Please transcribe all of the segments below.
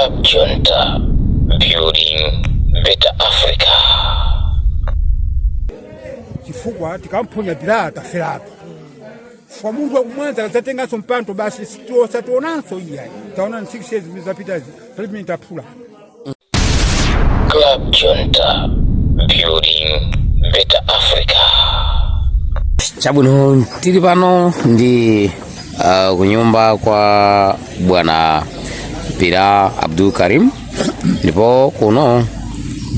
Club Junta, building better Africa. Chifukwa tikamphonya Bilal, taferatu, chifukwa munthu wakumwanza akadzatenganso mpando basi, sitationanso iyayi. Taona 6 years zimene zapitazi, palibe taphula. Club Junta, building better Africa. Chabwino, tili pano ndi kunyumba kwa Bwana Bilal Abdul Karim, ndipo kuno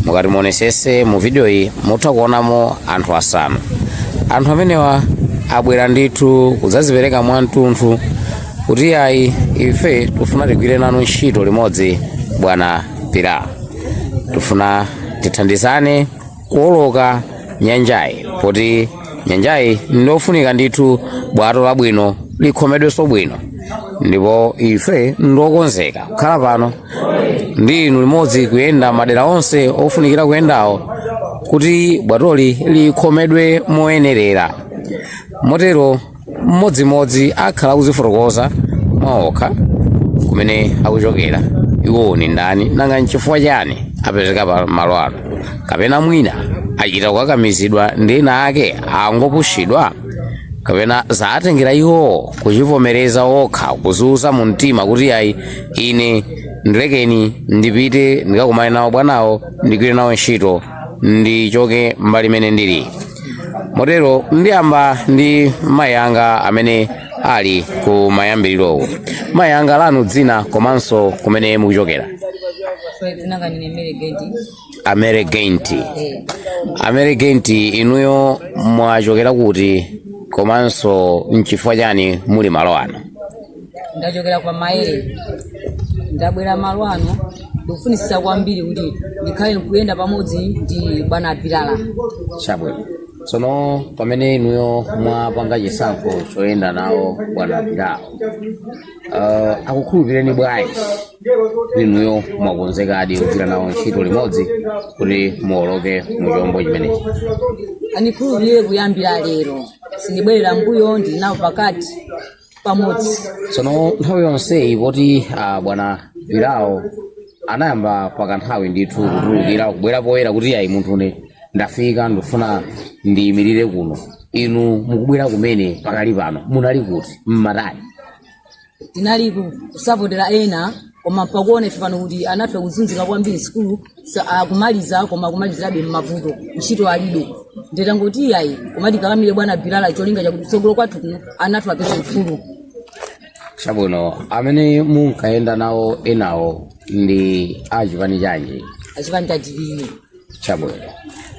mukati muonesese mu video iyi mutha kuonamo anthu asanu. Anthu amenewa abwera ndithu kudzazipereka mwamtunthu kuti ayi, ife tifuna tigwire nanu ntchito limodzi, Bwana Bilal, tifuna tithandizane kuwoloka nyanjayi, poti nyanjayi ndofunika ndithu bwato labwino likhomedwenso bwino, ndipo ife ndokonzeka kukhala pano ndi inu limodzi kuyenda madera onse ofunikira kuyendawo kuti bwatoli likhomedwe moyenerera. Motero mmodzimodzi akhala kuzifotokoza mwaokha kumene akuchokera, iwowo ni ndani, nanga nchifukwa chani apezeka pa malo ano, kapena mwina achita kukakamizidwa ndi ena ake, angopushidwa, kapena zaatengera iwowo kuchivomereza okha, kuziuza mu mtima kuti ayi, ine ndilekeni ndipite ndikakumane nawo bwanawo, ndigwire nawo ntchito, ndichoke mbali imene ndili. Motero ndiyamba ndi mayi anga amene ali ku mayambirirowo. Mayi anga, lanu dzina komanso kumene mukuchokera? Dzina langa ndine Mary Genti. Amere Genti? Eh. Amere Genti, inuyo mwachokera kuti komanso nchifukwa chani muli malo ano? Ndachokera kwa Maere, ndabwera malo ano ndikufunisisa kwambiri kuti ndikhale nkuyenda pamodzi ndi Bwana Bilal. Chabwino. Tsono pamene inuyo mwapanga chisankho choyenda nawo Bwana Bilal, akukhulupireni bwanji kuti inuyo mwakonzekadi kugwira nawo ntchito limodzi kuti muwoloke mu chombo chimenechi? Andikhulupirire, kuyambira lero sindibwerera mbuyo, ndili nawo pakati pamodzi. Tsono nthawi yonseyi poti Bwana Bilal anayamba pakanthawi ndithu kutulukira kubwera poyera kuti ayi, munthune ndafika, ndifuna ndiyimirire kuno, inu mukubwera kumene pakali pano munali kuti, mmatali? Tinali kusapotera ena, koma pakuona ife pano kuti anafe kuzunzika kwambiri, sukulu akumaliza koma akumalizirabe m'mavuto, ntchito alibe. Nditangoti ayi, koma tikalamire Bwana Bilal, cholinga chakuti kutsogolo kwathu kuno anathu apeze ufulu. Chabwino. Amene munkayenda nawo enawo ndi achipani chanji? Achipani cha DPP. Chabwino.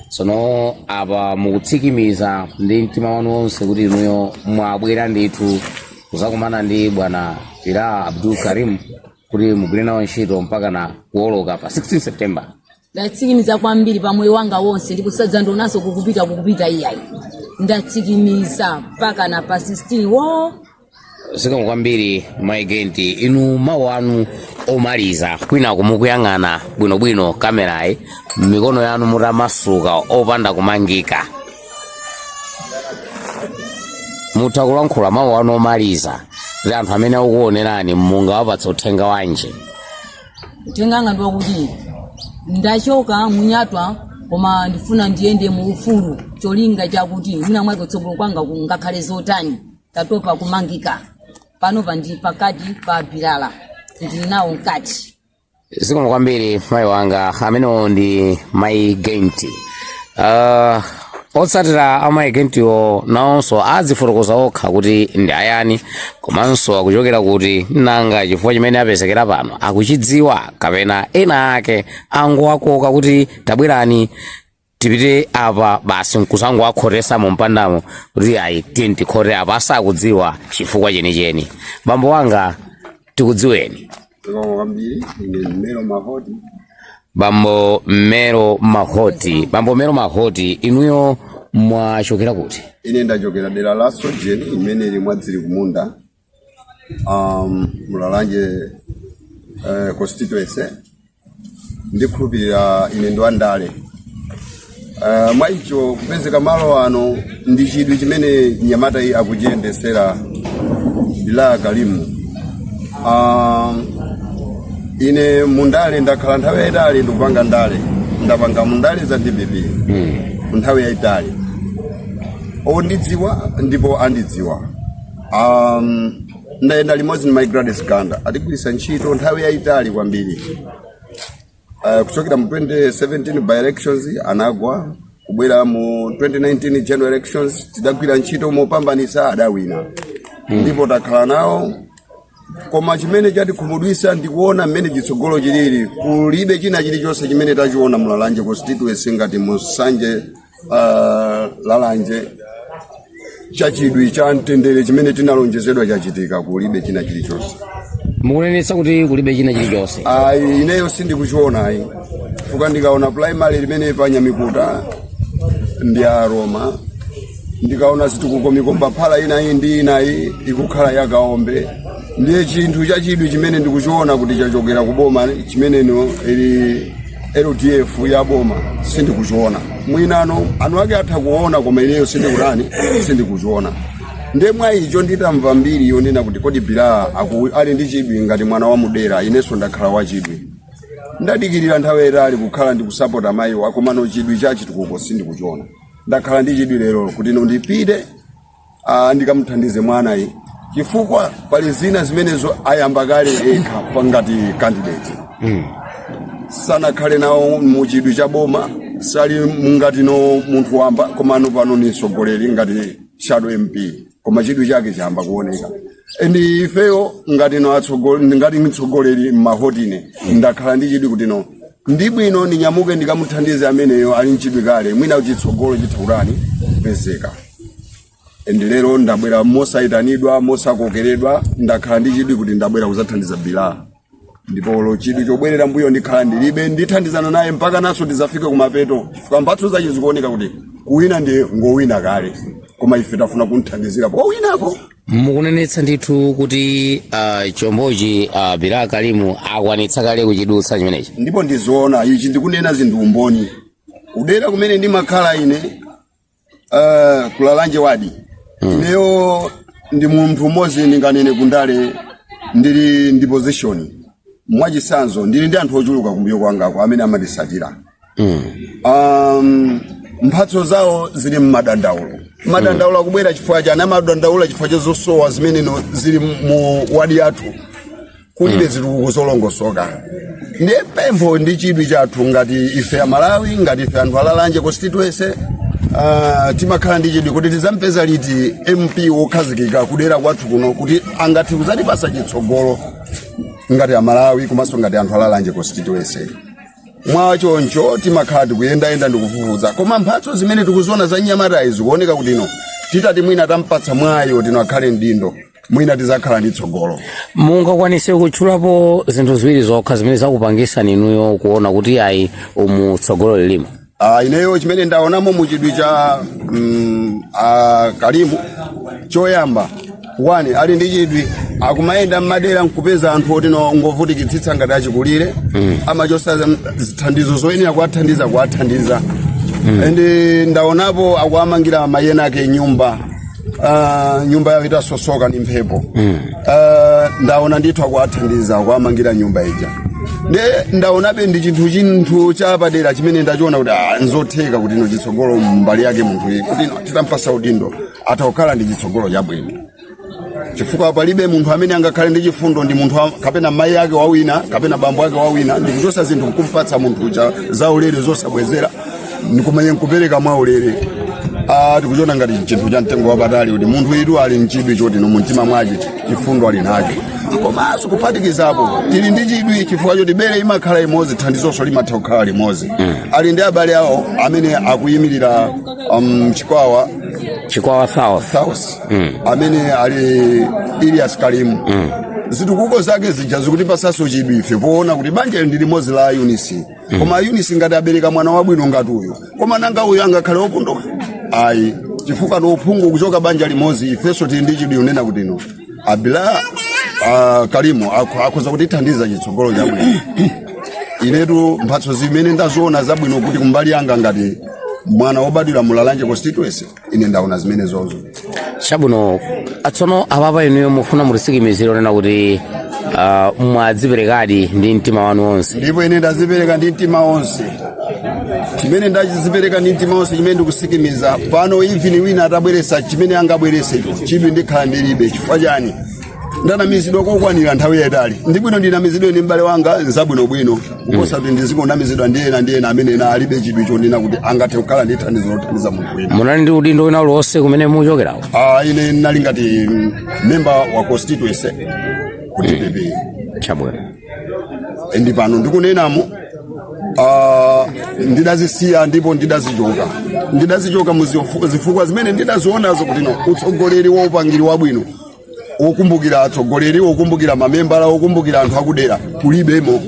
Tsono apa mukutsikimiza ndi mtima wanu wonse kuti inuyo mwabwera ndithu kuzakumana ndi Bwana Bilal Abdul Karim kuti mugwire nawo ntchito mpaka na kuwoloka pa 16 September? Ndatsikimiza kwambiri pa moyo wanga wonse, ndipo sadzandionanso kukupita kukupita iyayi. Ndatsikimiza mpaka na pa 16 wo. Zikomo kwambiri, Mayi Genti. Inu mawu anu omaliza, kwina kumukuyang'ana bwinobwino kamerayi, mikono yanu mutamasuka opanda kumangika, mutha kulankhula mawu anu omaliza kuti anthu amene akukuonerani mungawapatsa uthenga wanji? Uthenga wanga ndi wakuti ndachoka munyatwa, koma ndifuna ndiyende mu ufulu, cholinga chakuti mwina mwake kutsogolo kwanga kungakhale zotani. Tatopa kumangika. Panopa ndi pakati pa Bilal, ndili nawo mkati. Zikomo kwambiri, mayi wanga. Amenewo ndi Mayi Genti. Otsatira a Mayi Gentiwo nawonso adzifotokoza okha kuti ndi ayani komanso akuchokera kuti, nanga chifukwa chimene apezekera pano akuchidziwa, kapena ena ake angowakoka kuti tabwerani tipite apa, basi nkusangowakhotesa mu mpandamo kuti ayi, tiye tikhote apa, asakudziwa chifukwa chenicheni. Bambo wanga, tikudziweni? Zikomo kwambiri. Ine Mmero Mahoti. Bambo Mmero Mahoti, Bambo Mmero Mahoti, inuyo mwachokera kuti? Ine ndachokera dera la Sojeni imene ili Mwadziri Kumunda, Mulalanje constituency. Ndikhulupirira ine ndi wandale. Mwa icho kupezeka malo ano ndi chidwi chimene nyamata iyi akuchiyendesera, Bilal Karimu. Ine mundale ndakhala nthawi yayitali ndikupanga ndale, ndapanga mundale za DPP nthawi yayitali. Ondidziwa ndipo andidziwa. Ndayenda limodzi ndi Mai Gladys Ganda, atigwiritsa ntchito nthawi yayitali kwambiri. Kuchokera mu 2017 by elections anagwa, kubwera mu 2019 general elections tidagwira ntchito mopambanisa, adawina ndipo takhala nawo. Koma chimene chatikhumudwitsa ndikuona mmene chitsogolo chilili, kulibe china chilichonse chimene tachiona mu Lalanje constituency, ngati mu Nsanje Lalanje, chachidwi cha mtendere chimene tinalonjezedwa chachitika, kulibe china chilichonse. Mukunenetsa kuti kulibe china chilichonse? Ayi, ineyo sindikuchiona ayi, chifukwa ndikaona primary limene pa Nyamikuta ndi a Roma, ndikaona zitukuko mikomba phala inayi ndi inayi ikukhala yakaombe, ndiye chinthu chachidwi chimene ndikuchiona kuti chachokera ku boma chimeneno ili LDF ya boma sindikuchiona. Mwinano anu ake atha kuona, koma ineyo sindikutani, sindikuchiona. Ndiye mwa icho nditamva mbiri yonena kuti kodi Bilal ali ndi chidwi ngati mwana wa mudera, inenso ndakhala wachidwi, ndadikirira nthawi yayitali kukhala ndikusapota mayiwa, komano chidwi cha chitukuko sindikuchiona. Ndakhala ndi chidwi lero kuti ino ndipite ndikamuthandize mwana iyi, chifukwa pali zina zimenezo ayamba kale ekha pangati candidate. Sanakhale nawo muchidwi cha boma, sali ngati no munthu wamba, komano pano ni mtsogoleri ngati shadow MP, koma chidwi chake chayamba kuoneka. Ndi ifeyo ngati no ngati mtsogoleri mmahotine, ndakhala ndi chidwi kuti no ndi bwino ndinyamuke ndikamuthandize ameneyo ali mchidwi kale, mwina chitsogolo chitha kutani, kupezeka. Ndi lero ndabwera mosayitanidwa, mosakokeredwa, ndakhala ndi chidwi kuti ndabwera kuzathandiza Bilal, ndipo lo chidwi chobwerera mbuyo ndikhala ndilibe. Ndithandizana naye mpaka naso tizafike kumapeto, chifukwa mphatso zache zikuoneka kuti kuwina ndi ngowina kale, koma ife tafuna kumthandizira powinapo. Mukunenetsa ndithu kuti chombochi Bilal Kalimu akwanitsa kale kuchidutsa chimenechi? Ndipo ndizoona ichi ndikunena zinthu umboni. Kudera kumene ndimakhala ine, kulalanje wadi, ineyo ndi munthu umodzi ndinganene kundale ndili ndi position. Mwachisanzo, ndili ndi anthu ochuluka kumbuyo kwangako amene amandisatira. Mphatso zawo zili mmadandaulo. Madandaulo akubwera chifukwa chani? Amadandaula chifukwa cha zosowa zimene no zili mu wadi yathu. Kulibe zitukuko zolongosoka. Ndiye pempho ndi chidwi chathu ngati ife Amalawi, ngati ife anthu alalanje constituency, timakhala ndi chidwi kuti tidzampeza liti MP wokhazikika kudera kwathu kuno kuti angathe kuzatipasa chitsogolo ngati Amalawi komanso ngati anthu alalanje constituency. Mwachoncho timakhala tikuyendayenda ndikufufuza, koma mphatso zimene tikuziona za nyamatayi zikuoneka kuti ino titati mwina tampatsa mwayo tino akhale mdindo, mwina tizakhala ndi tsogolo. Mungakwanise kutchulapo zinthu ziwiri zokha zimene zakupangisani inuyo kuona kuti ayi, umu tsogolo lilimo? Ineyo chimene ndaonamo muchidwi cha Kalimu, choyamba one, ali ndi chidwi, akumayenda mmadera nkupeza anthu oti no ngovutikitsitsa ngati achikulire, amachosa zithandizo zoyenera kuwathandiza, kuwathandiza. And ndaonapo akuamangira mayena ake nyumba, nyumba yawo itasosoka ndi mphepo. Ndaona ndithu akuwathandiza, akuamangira nyumba ija. Nde ndaonabe ndi chinthu chapadera chimene ndachiona kuti nzotheka kuti ino chitsogolo mbali yake munthu iyi kuti ino titampasa udindo atakhala ndi chitsogolo chabwino, chifukwa palibe munthu amene angakhale ndi chifundo ndi munthu kapena mayi ake wawina kapena bambo ake wawina ndikuchosa zinthu nkumpatsa munthu uja zaulere zosabwezera, ndikumanye nkupereka mwaulere. Tikuchiona ngati chinthu cha mtengo wapatali kuti munthu itu ali mchidwi choti no mumtima mwake chifundo ali nacho. Komanso kuphatikizapo tili ndi chidwi chifukwa choti bere imakhala imodzi, thandizonso limatha kukhala limodzi. Ali ndi abale awo amene akuyimirira Chikwawa. Chikwawa South. South, amene ali Ilias Kalimu. Zitukuko zake zija zikutipasanso chidwi ife poona kuti banja ndi limodzi la Eunice, koma Eunice ngati abereka mwana wabwino ngati uyu, koma nanga uyu angakhale wopunduka? Ayi, chifukwa ndi uphungu kuchoka banja limodzi. Ifenso tili ndi chidwi unena kuti no abila Kalimu akhoza kutithandiza chitsogolo chabwino. Inetu mphatso zimene ndaziona zabwino kuti kumbali yanga ngati mwana wobadwira mulalanje constituency, ine ndaona zimene zozo. Chabwino, atsono apapa inuyo mufuna mutisikimizire onena kuti Mwadziperekadi ndi mtima wanu wonse? Ndipo ine ndazipereka ndi mtima wonse. Chimene ndachizipereka ndi mtima wonse, chimene ndikusikimiza pano, even wina atabweresa chimene angabweresecho, chidwi ndikhala ndilibe. Chifukwa chani? Ndanamizidwa kokwanira nthawi yayitali. Ndibwino ndinamizidwe ndi m'bale wanga nzabwinobwino kuposa kuti ndizingonamizidwa ndi ena ndi ena amene ena alibe chidwi chonena kuti angathe kukhala ndi thandizo lothandiza munthu wina. Munali ndi udindo wina uliwonse kumene muchokerawo? Ah, ine ndinali ngati member wa constituency ku DPP. Chabwino. Ndi pano ndikunenamo, ndidazisiya ndipo ndidazichoka mu zifukwa zimene ndidazionazo kuti no, utsogoleri wa upangiri wabwino, wokumbukira atsogoleri, wokumbukira mamembala, wokumbukira anthu akudera kulibemo.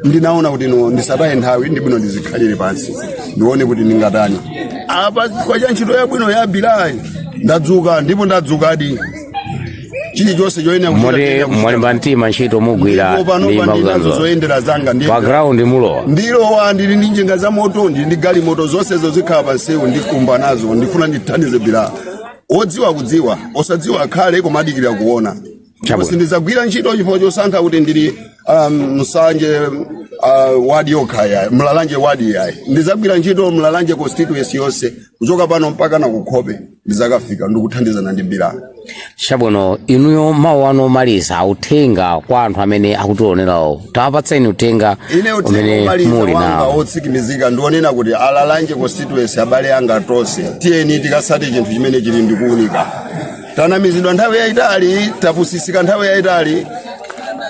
Ndinaona kuti no, ndisataye nthawi, ndibwino ndizikhalire pansi ndione kuti ndingatani apa. Chifukwa cha ntchito yabwino ya Bilayi ndadzuka, ndipo ndadzukadi. Chilichonse choyenera kuchita, Moti tiyenera kuchita. mwalimba mtima, ntchito mugwira Ndipo pano ndi pa ndinazo makutanzo zoyendera zanga ndi pa ground mulowa? Ndilowa. Ndili ndi njinga za moto, ndili ndi galimoto, zonsezo zikhala pansewu, ndikumba nazo. Ndifuna ndithandize Bila. Odziwa kudziwa, osadziwa akhale komadikirira kuona. Ndipo sindidzagwira ntchito chifukwa chosankha kuti ndili Msanje wadi yokha yayi, Mlalanje wadi yayi. Ndidzagwira ntchito Mlalanje constituency yonse, kuchoka pano mpaka na kukhope ndidzakafika, ndikuthandizana ndi Bila. Chabwino. Inuyo mawu anu omaliza, uthenga kwa anthu amene akutionerawo, tawapatseni uthenga Ine uthenga umene omaliza muli wanga nawo. otsikimizika ndionena kuti alalanje constituency, abale anga tonse, tiyeni tikasate chinthu chimene chili ndikuunika. Tanamizidwa nthawi yayitali, tapusisika nthawi yayitali.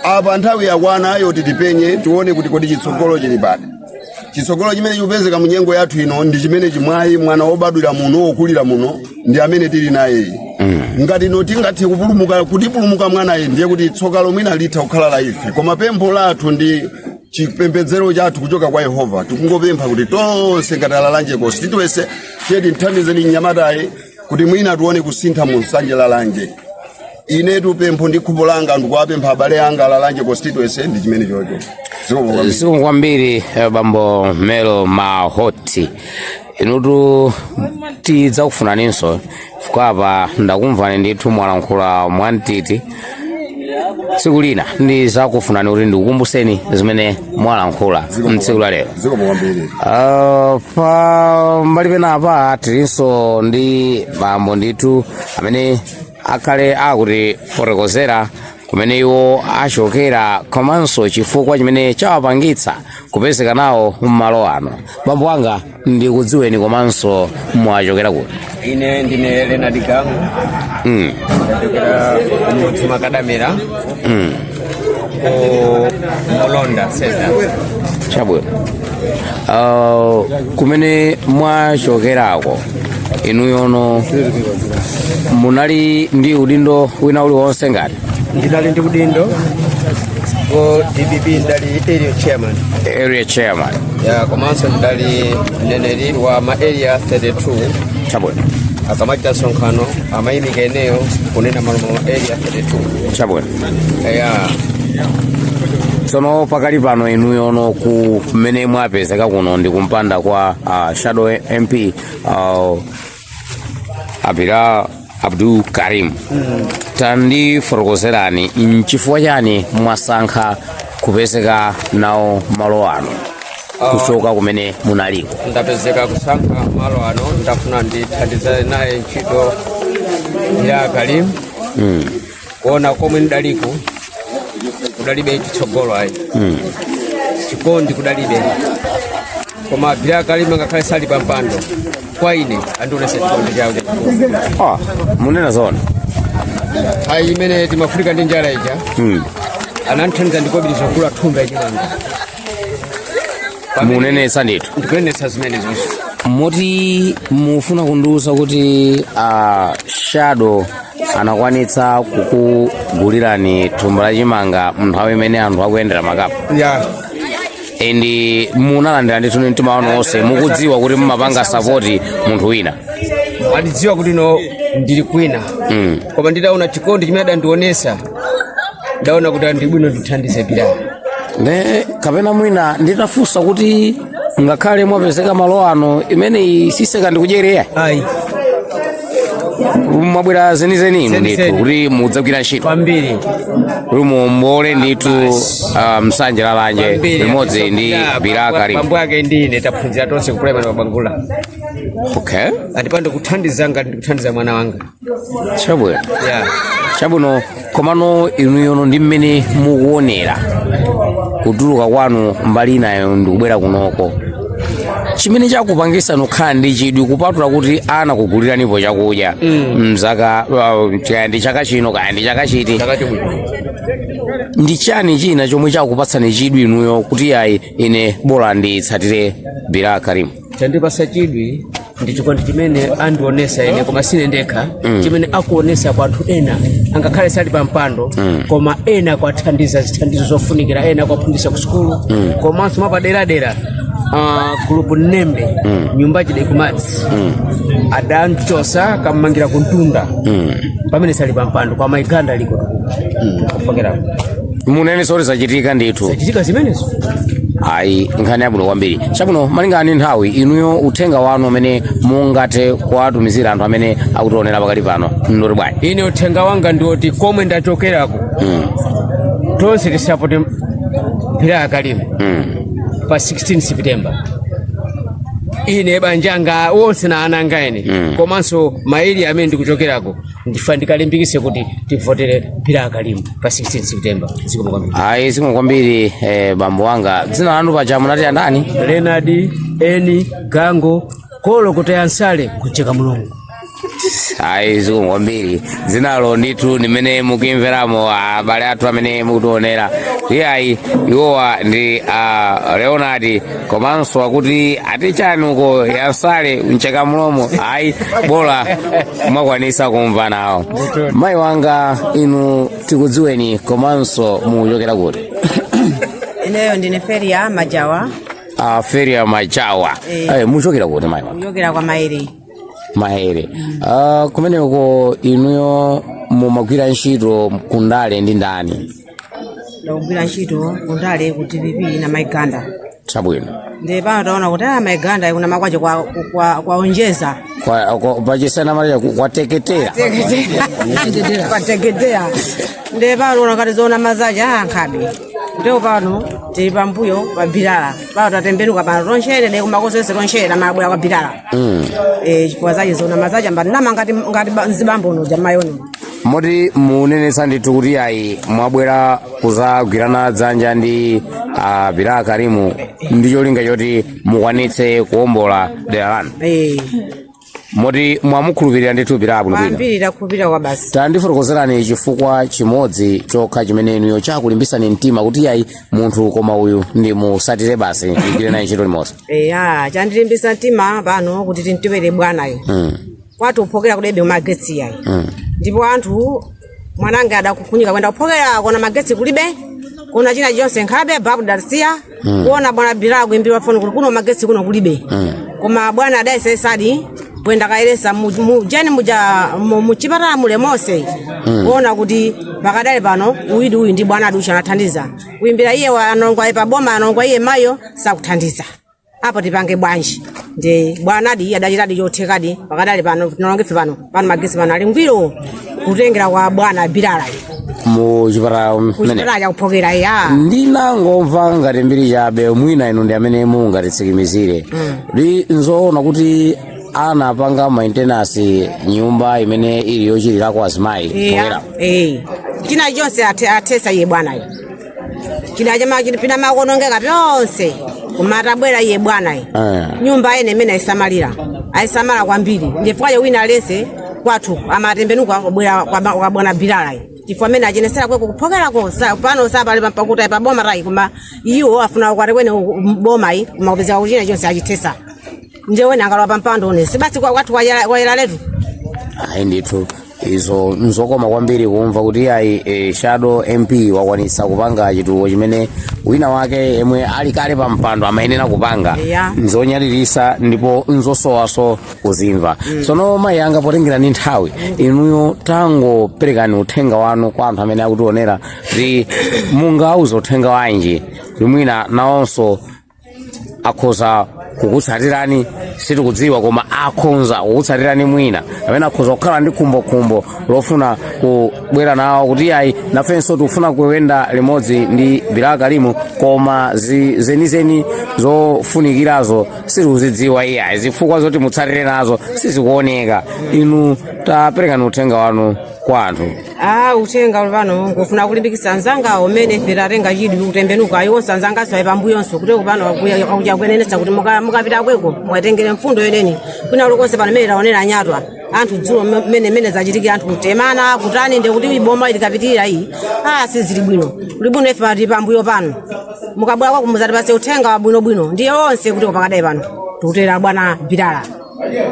Apa nthawi yakwana yoti tipenye, tione kuti kodi chitsogolo chili pati. Chitsogolo chimene chikupezeka mu nyengo yathu ino ndi chimene chimwayi mwana wobadwira muno, wokulira muno, ndi amene tili naye. Ngati ino tingathe kupulumuka, kutipulumuka mwanayi, ndiye kuti tsoka lomwina litha kukhala la ife. Koma pempho lathu ndi chipembedzero chathu kuchoka kwa Yehova, tikungopempha kuti tonse ngati alalanje constituency, tiye tithandizeni mnyamatayi kuti mwina tione kusintha mu Nsanje Lalanje. Inetu pempho ndi khumbo langa, ndikuwapempha abale anga alalanje constituency, ndi chimene chocho. Zikomo kwambiri. Zikomo kwambiri, bambo Melo Mahoti. Inutu tidzakufunaninso chifukwa apa ndakumvani ndithu, mwalankhula mwamtiti. Tsiku lina ndidzakufunani kuti ndikukumbuseni zimene mwalankhula mtsiku la lero. Zikomo kwambiri. Pa mbali penapa tilinso ndi bambo ndithu amene akhale akutifotokozera kumene iwo achokera komanso chifukwa chimene chawapangitsa kupezeka nawo m'malo ano. Bambo wanga, ndikudziweni komanso mwachokera kuti? Ine ndine Leonard Gangu. Ndachokera kumudzi Makadamira, ku Mulonda Center. Chabwino. Kumene mwachokerako inuyono munali ndi udindo wina uliwonse ngati? Ndinali ndi udindo ku DPP, ndali area chairman. Area chairman. Ya, komanso ndali mneneri wa ma area 32. Chabwino. Akamachita msonkhano amayimika ineyo kunena malo ma area 32. Chabwino. Ya. Tsono pakali pano inuyono kumene mwapezeka kuno ndi kumpanda kwa shadow MP Abira Abdul Karim. Tandifotokozerani, nchifukwa chani mwasankha kupezeka nawo malo ano kuchoka kumene munaliko? Ndapezeka kusankha malo ano, ndafuna ndithandizane naye ntchito ya Karim. Kuona komwe ndidaliko kudalibe chitsogolo ayi, chikondi kudalibe, koma Bila Karim ngakhale sali pa mpando, kwa ine andionesa chikondi chawo chachikulu. Ah, munena zona? Ayi, imene timafurika ndi njala ija, anandithandiza ndikobiri zogula thumba yachimanga. Munenetsa ndithu? Ndikunenetsa zimene zonse. Moti mufuna kundiuza kuti shadow anakwanitsa kukugulirani thumba la chimanga nthawi imene anthu akuyendera makapu? Ya. And munalandira ndithu ndi mtima wanu wonse, mukudziwa kuti mumapanga support munthu wina? Andidziwa kuti no, ndili kwina, koma ndidaona chikondi chimene adandionesa, ndaona kuti andibwino ndithandize Bila. Ne kapena mwina nditafunsa kuti ngakhale mwapezeka malo ano, imene isiseka ndikudyerera? Ayi. Mwabwera zenizeni inu ndithu Zenizeni. kuti mudzagwira ntchito Kwambiri. Kuti muombole ndithu Msanje Lalanje Kwambiri. limodzi ndi Bilal Karim. Bambo ake ndi ine taphunzira tonse ku primary Mabangula. Andipande kuthandiza ngati ndikuthandiza mwana wanga. Chabwino. Yeah. Chabwino, komano inuyono ndi mmene mukuonera kutuluka kwanu mbali inayo ndikubwera kunoko, chimene chakupangisa nokhala ndi chidwi, kupatula kuti anakuguliranipo chakudya mzaka kaya ndi chaka chino kaya ndi chaka chiti, Chaka chomwe. ndi chani china chomwe chakupatsani chidwi inuyo kuti ayi, ine bola nditsatire Bilal Karim? Chandipasa chidwi ndi chikondi chimene andionesa ine, koma sine ndekha, chimene akuonesa kwa anthu ena angakhale sali pa mpando, koma ena kwathandiza zithandizo zofunikira, ena kwaphunzitsa ku sukulu, komanso mwapaderadera gulupu Nembe, nyumba chide kumadzi adanchosa kammangira kuntunda pamene sali pa mpando kwa maiganda liko kufokerako. Munene soti zachitika ndithu? Zachitika zimenezo. Ayi, nkhani yabwino kwambiri. Chabwino, malingana ndi nthawi, inuyo uthenga wanu amene mungathe kuwatumizira anthu amene akutionera pakali pano ndoti bwanji? Ine uthenga wanga ndiwoti komwe ndachokerako, tonse tisapote Bilal Karim pa 16 September. Ine banjanga wonse na ananga ene, komanso maili amene ndikuchokerako, ndifa ndikalimbikise kuti tivotere Bilal Karim pa 16 September. Zikomo kwambiri. Ayi, zikomo kwambiri. Bambo wanga, dzina lanu paja munati andani? Leonard Eni Gango Kolo Kutayansale kucheka Mulungu. Ayi, zikomo kwambiri. Dzinalo ndithu ndimene mukuyimveramo, abale athu amene mukutionera. Iyayi, iwowa ndi Leonard, komanso akuti atichani uko yansale mcheka mlomo. Ayi, bola mwakwanisa kumva nawo. Mayi wanga, inu tikudziweni komanso mukuchokera kuti? Ineyo ndine Feria Majawa. Feria Majawa. Eh. Muchokera kuti, mayi wanga? Kuchokera kwa Maere. Maere. Kumeneko inuyo mumagwira ntchito kundale ndi ndani? Ndakugwira ntchito kundale ku DPP na Maiganda. Chabwino. Ndi pano taona kuti Maiganda kuna makwache kwaonjeza. Pachisena malija kwateketera. Kwateketea. Ndi pano ona kati zoona mazaja ankhabe. Ndeo pano tili pambuyo pa Bilala. Pano tatembenuka pano tonchene de kumakozese tonchene mabwera kwa Bilala. Eh, chifukwa zache zoona mazaja mbanama ngati nzibambo uno jamayono. Moti munenetsa ndithu kuti ayi, mwabwera kuzagwirana dzanja ndi Bilal Karimu ndi cholinga choti mukwanitse kuwombola dera lanu? Eh. Moti mwamukhulupirira ndithu Bilal bwinobwino? Kwambiri, takhulupirira kwa basi. Tandifotokozerani chifukwa chimodzi chokha chimene inuyo chakulimbisani mtima kuti ayi, munthu koma uyu ndi musatire basi, ndigwire naye ntchito limodzi. Eya, chandilimbisa mtima pano kuti tintiwere bwanayo, kwati uphokera kudebe magetsi yayi, ndipo anthu mwanange adakufunyika kwenda kuphokera kona magetsi kulibe, kuna china chonse nkhabe babu darsiya kuona bwana Bilal kuimbirwa foni kuti kuno magetsi kuno kulibe, koma bwana adayesesadi kwenda kayeresa jeni muja muchipatala mule monse kuona kuti pakadali pano uyidi uyu ndi bwana aducha anathandiza kuimbira iye analongwa iye paboma, analongwa iye mayo sakuthandiza apo, tipange bwanji? Ndi bwanadi adachitadi chothekadi. Pakadali pano tinalongefe pano magetsi pano ali ngwiro kutengera kwa bwana Bilala. Mu chipatala mmene? Kuchipatala chakuphokera, iya. Ndinangomva ngati mbiri chabe, mwina inu ndi amene mungatitsikimizire ndi nzoona kuti anapanga maintenance nyumba imene ili yochirirako azimayi iya kuphokera? Eh, china chonse athesa iye bwanayo, chida chama chipina makonongeka pyonse, koma atabwera iye bwanayo, nyumba ene imene ayisamalira, ayisamala kwambiri. Ndifukwa wina aliyense kwathu amatembenuka kubwera kwa bwana Bilala, chifukwa amene achenesera kweko kuphokerako pano sapali pakuti paboma tayi, koma iwo afuna kwati kwene boma yi, koma kupezeka kuchina chonse achithesa ndiye wene angalowa pampando one sibasi kwathu kwayera letu. Ayi ndithu, izo nzokoma kwambiri kumva kuti ayi, shadow MP wakwanitsa kupanga chitukuko chimene wina wake yemwe ali kale pa mpando amayenera kupanga. Nzonyalirisa ndipo nzosowaso kuzimva. Tsono mayi anga, potengerani nthawi, inuyo tangoperekani uthenga wanu kwa anthu amene akutionera kuti mungauze uthenga wanji kuti mwina nawonso akhoza Kukutsatirani sitikudziwa, koma akhonza kukutsatirani mwina amene akhoza kukhala ndi khumbokhumbo lofuna kubwera nawo kuti ayi, nafenso tikufuna kuyenda limodzi ndi Bilal Karimu, koma zenizeni zofunikirazo sitikuzidziwa iyayi, zifukwa zoti mutsatire nazo sizikuoneka. Inu taperekani uthenga wanu kwa anthu. Ah, uthenga uli pano ngofuna kulimbikitsa anzangawo mmene ife tatenga chidwi kutembenuka, iwonso anzangaso ayi pambuyonso kuti pano akuja kuyenenetsa kuti mukapita kweko mukatengere mfundo yeneni kwina kulikonse. Pano mmene taonera anyatwa anthu dzulo, mmene mmene zachitikira, anthu kutemana kutani, ndi kuti boma likapitirira iyi, ah, sizili bwino. Kuli bwino ife pati pambuyo pano, mukabwera kwako muzatipase uthenga wabwinobwino. Ndiye onse kuti pakadai pano tikutera bwana Bilala,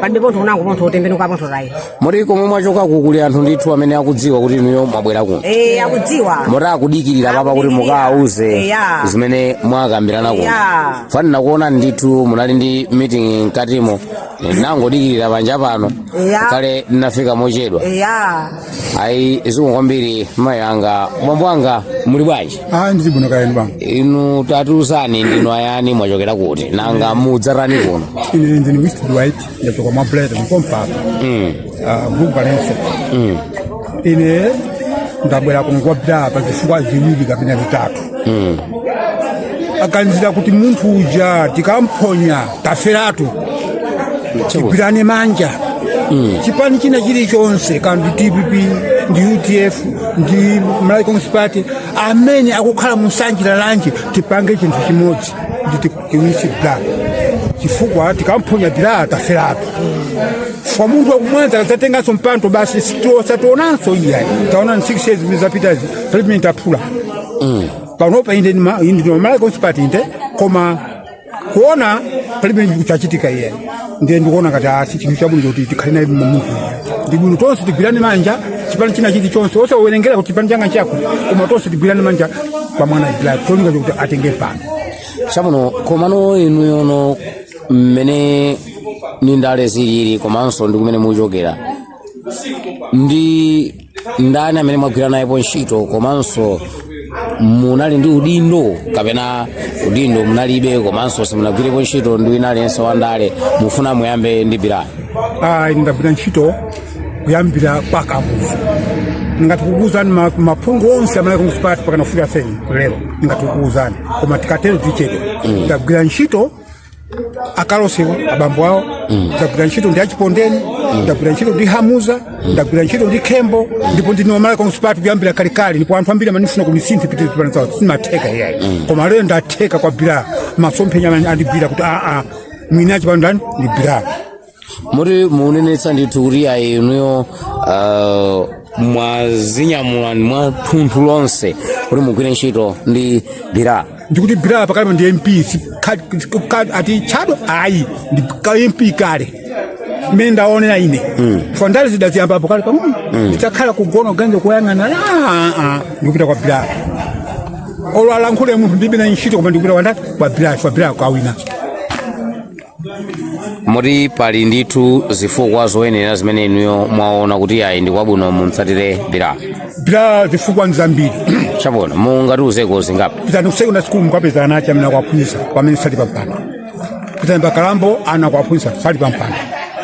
palibe pontho kunango pontho utembenuka pontho tayi. Moti komwe mwachokaku kuli anthu ndithu amene akudziwa kuti inuyo mwabwera kuno? Eh, akudziwa. Moti akudikirira papa kuti mukawauze zimene mwakambirana kuno? Yeah. Fanina kuona ndithu munali ndi meeting mkatimo, nangodikirira panja pano. Kale ndinafika mochedwa. Ayi, zikomo kwambiri mayi anga. Mwambo anga, muli bwanji? Ah, ndili bwino, kaya inu bambo? Inu tatiuzani, ndinu ayani, mwachokera kuti, nanga mudzatani kuno? Ine ndini Winston White, ndachoka mwa Bled mpompapa, group Valenso. Ine ndabwera kuno kwa Bilal pa zifukwa ziwiri kapena zitatu. Aganizira kuti munthu uja tikamphonya taferatu. Tigwirane manja, chipani china chilichonse, kandi DPP ndi UDF ndi Malawi Congress Party, amene akukhala musanjira lanji, tipange chinthu chimodzi ndi tiwisi Bilal, chifukwa tikamphonya Bilal taferatu. Kwa munthu wakumwanza akadzatenganso mpando basi, sationanso iyayi. Taona 6 years zimene zapitazi, palibe taphula panopa. Inde inde Malawi Congress Party inde, koma kuona palibe chachitika iye. Ndiye ndikuona ngati asi chinthu chabwino kuti tikhale naye munthu, ndi bwino tonse tigwirane manja, chipani china chilichonse, osawerengera kuti chipani changa chako, koma tonse tigwirane manja pa mwana Bilal, cholinga chokuti atenge mpando. Chabwino, komano inuyono mmene ni ndale zilili komanso ndi kumene muchokera, ndi ndani amene mwagwira nayepo ntchito, komanso munali ndi udindo kapena udindo munalibe, komanso simunagwirepo ntchito ndi wina aliyense wa ndale, mufuna muyambe ndi Bilal? Ah, ndagwira ntchito kuyambira kwa Kamuzu. Ngati kukuuzani maphungu onse amene Congress Party pakana kufika seni lero, ngati kukuuzani, koma tikatero tichedwa. Ndagwira ntchito akalosewa abambo awo, ndagwira ntchito ndi achipondeni, ndagwira ntchito ndi Hamuza, ndagwira ntchito ndi Khembo, ndipo ndine wa Malawi Congress Party kuyambira kalekale. Ndipo anthu ambiri amanifuna kunisinthe pite pano zawo, simatheka iyayi, koma lero ndatheka kwa Bilal. Masomphenya amene andigwira kuti aa, mwini achi pano ndani? Ndi Bilal. Muti munenetsa ndithu kuti ayi, inuyo mwazinyamula mwa thunthu lonse kuti mugwire ntchito ndi Bilal? Ndikuti Bilal pakalipo ndi MP, ati tchado ayi, ndi ka MP kale mmene ndaonera ine. Fa ndale zidaziyambapo kale pang'ono, ndidzakhala kugona kuganiza kuyang'ana, ndikupita kwa Bilal. Olo alankhule munthu, ndilibe na ntchito, koma ndikupita kwa ndani? Kwa Bilal. Kwa Bilal kawina. Muti pali ndithu zifukwa zoyenera zimene inuyo mwaona kuti ayi, ndi kwabwino mutsatire Bilal? Bilal zifukwa nzambiri. Chabwino, mungatiuzeko zingapo? Pitani ku secondary school, mukapeza ana achi amene akuwaphunzitsa pamene sali pampando. Pitani pakalambo, ana akuwaphunzitsa sali pampando.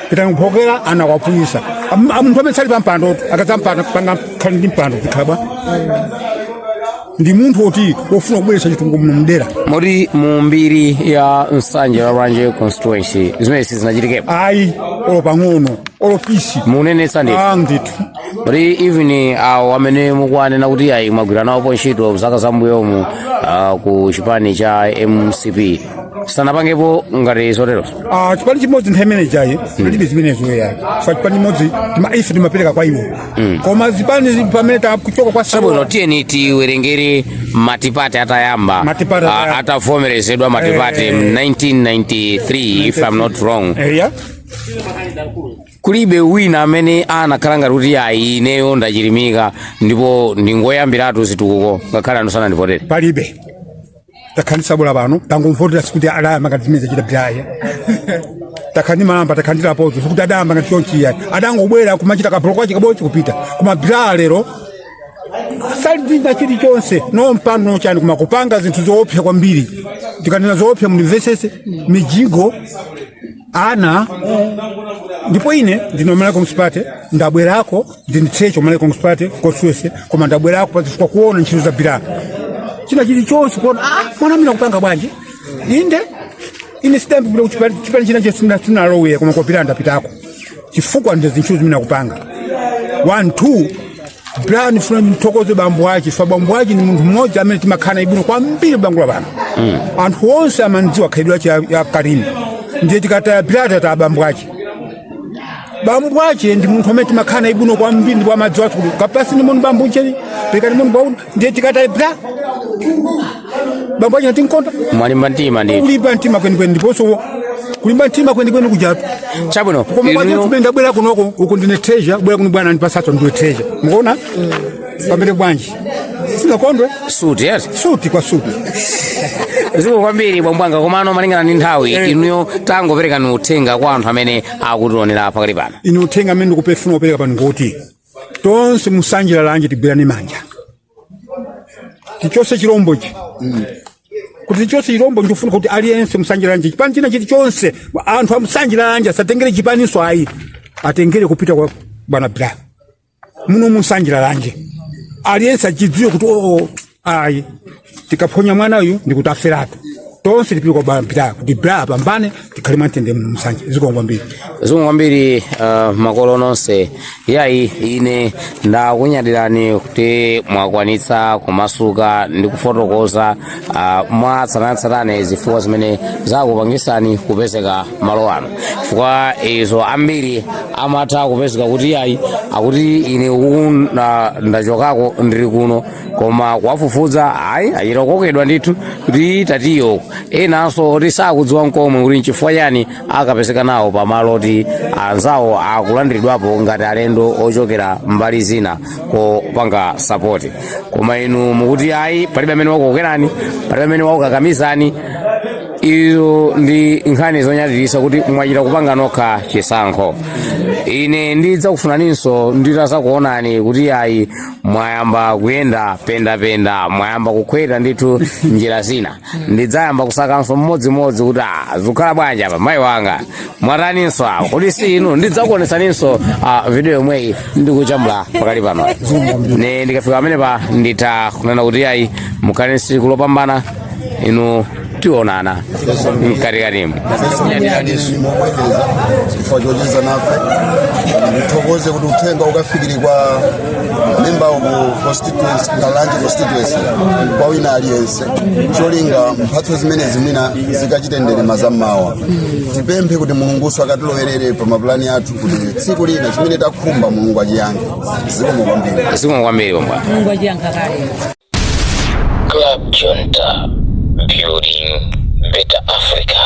Pitani kuphokera, ana akuwaphunzitsa. Munthu amene sali pampando akadzampando panga khali ndi mpando zikhala bwa. Ndi munthu woti wofuna kubweretsa chitukuko muno mdera. Moti mu mbiri ya Nsanje la Mulanje constituency zimene sizinachitikepo? Ayi, olo pang'ono, olo pisi. Munenetsa ndithu? Ah, ndithu. Kuti even awo amene mukuwanena kuti ayi, mwagwira nawopo ntchito zaka zambuyomu ku chipani cha MCP, sanapangepo ngati zotero? Ah, chipani chimodzi nthawi imene chayi palibe zimenezo yayi. Fa chipani chimodzi ife timapereka kwa iwo, koma zipani pamene takuchoka kwa Chabwino, tiyeni tiwerengere matipati atayamba. Matipati atayamba. Atavomerezedwa matipati 1993, if I'm not wrong. Yeah. Kulibe wina amene anakhala ngati kuti ayi, ineyo ndachilimika ndipo ndingoyambiratu zitukuko ngakhale anthu sanandivotere? Palibe. Takhandisa bola pano tangomvotera, sikuti adayamba ngati zimene zachita Bilal. Takhandi malamba, takhandirapozo, sikuti adayamba ngati chonchi yayi, adangobwera kumachita kabuloko kachi kabodzi kupita. Koma Bilal lero Salidinda chilichonse, no mpando, no chani, koma kupanga zinthu zoopsa kwambiri. Tikanena zoopsa, mundimvesese, mijigo ana. Ndipo ine ndino Malawi Congress Party, ndabwerako ndine treasurer Malawi Congress Party constituency, koma ndabwerako pazifukwa kuona ntchito za Bilal, china chilichonse kuona, ah, mwana amene akupanga bwanji. Inde, ine sidambipita kuchipani chipani china che sinalowera, koma kwa Bilal ndapitako chifukwa ndi zintchito zimene akupanga. One, two, Bilal ndifuna ndithokoze bambo ache fa bambo ache ni munthu mmodzi amene timakhala ibwino kwambiri Bangula pano. Anthu onse amandziwa khalidwe ache ya Karimu. Ndiye tikataya Bilal, tata bambo ache. Bambo ache ndi munthu amene timakhala ibwino kwambiri, ndipo amadziwa kuti kapasi ni munthu bambo ncheni pekani munthu bwakuti. Ndiye tikataya Bilal, bambo ache natinkonda. Mwalimba mtima ndithu. Kulimba mtima kwenikweni, ndiponso kulimba mtima kwenikweni kujatu. Chabwino. Koma kwaje kumene ndabwera kunoko uku, ndine treasurer, bwera kuno bwana ndipasatso, ndiwe treasurer, mukuona pamene bwanji singakondwe. Suti yes. Suti kwa suti. Ziko kwambiri, bwambwanga, komano malingana ndi nthawi, inuyo tangoperekani uthenga kwa anthu amene akutionera pakali pano. Ine uthenga amene ndikupefuna kupereka pano ngoti tonse musanjira lanje tigwirane manja, tichose chirombochi. Kuti tichose chirombo, ndikufuna kuti aliyense musanjira lanje, chipani china chilichonse, anthu amusanjira lanje asatengere chipaninso ayi, atengere kupita kwa bwana Bilal muno musanjira lanje. Aliyense achidziwe kuti oo, ayi, tikaphonya mwana uyu ndikuti aferatu. Tonse tipite kwa bwana Bilal kuti Bilal apambane, tikhale mwamtendere muno musanje. Zikomo kwambiri. Zikomo kwambiri, makolo nonse. Yayi, ine ndakunyadirani kuti mwakwanitsa kumasuka ndi kufotokoza mwatsatanetsatane zifukwa zimene zakupangisani kupezeka malo ano, chifukwa izo ambiri amatha kupezeka kuti yayi, akuti ine uku ndachokako, ndili kuno, koma kuwafufuza ayi, achita kukokedwa ndithu kuti tatiyo. Enanso oti sakudziwa nkomwe kuti nchifukwa chani akapezeka nawo pamalo oti anzawo akulandiridwapo ngati alendo ochokera mbali zina kopanga support. Koma inu mukuti ayi, palibe amene wakukokerani, palibe amene wakukakamizani. Izo ndi nkhani zonyadirisa kuti mwachita kupanga nokha chisankho. Ine ndidzakufunaninso nditazakuonani kuti ayi, mwayamba kuyenda pendapenda, mwayamba kukhweta ndithu njira zina. Ndidzayamba kusakanso mmodzimodzi kuti ah, zikukhala bwanji apa, mayi wanga mwataninso apo, kuti si inu. Ndidzakuonesaninso video yomweyi ndikuchambula pakali pano. Ne ndikafika pamenepa, nditha kunena kuti ayi, mukhale tsiku lopambana inu, tionana mkatikatimu. Mobwereza chifukwa chocheza nafe, ndithokoze kuti uthenga ukafikire kwa member of constituency, Ngalanje constituency, kwa wina aliyense, cholinga mphatso zimenezi mwina zikachite nderema zammawa. Tipemphe kuti Mulunguso akatilowerere pa mapulani athu kuti tsiku lina chimene takhumba Mulungu achiyankhe. Zikomo kwambiri. Zikomo kwambiri, bwana. Mulungu achiyankha kale. Club Junta, building better Africa.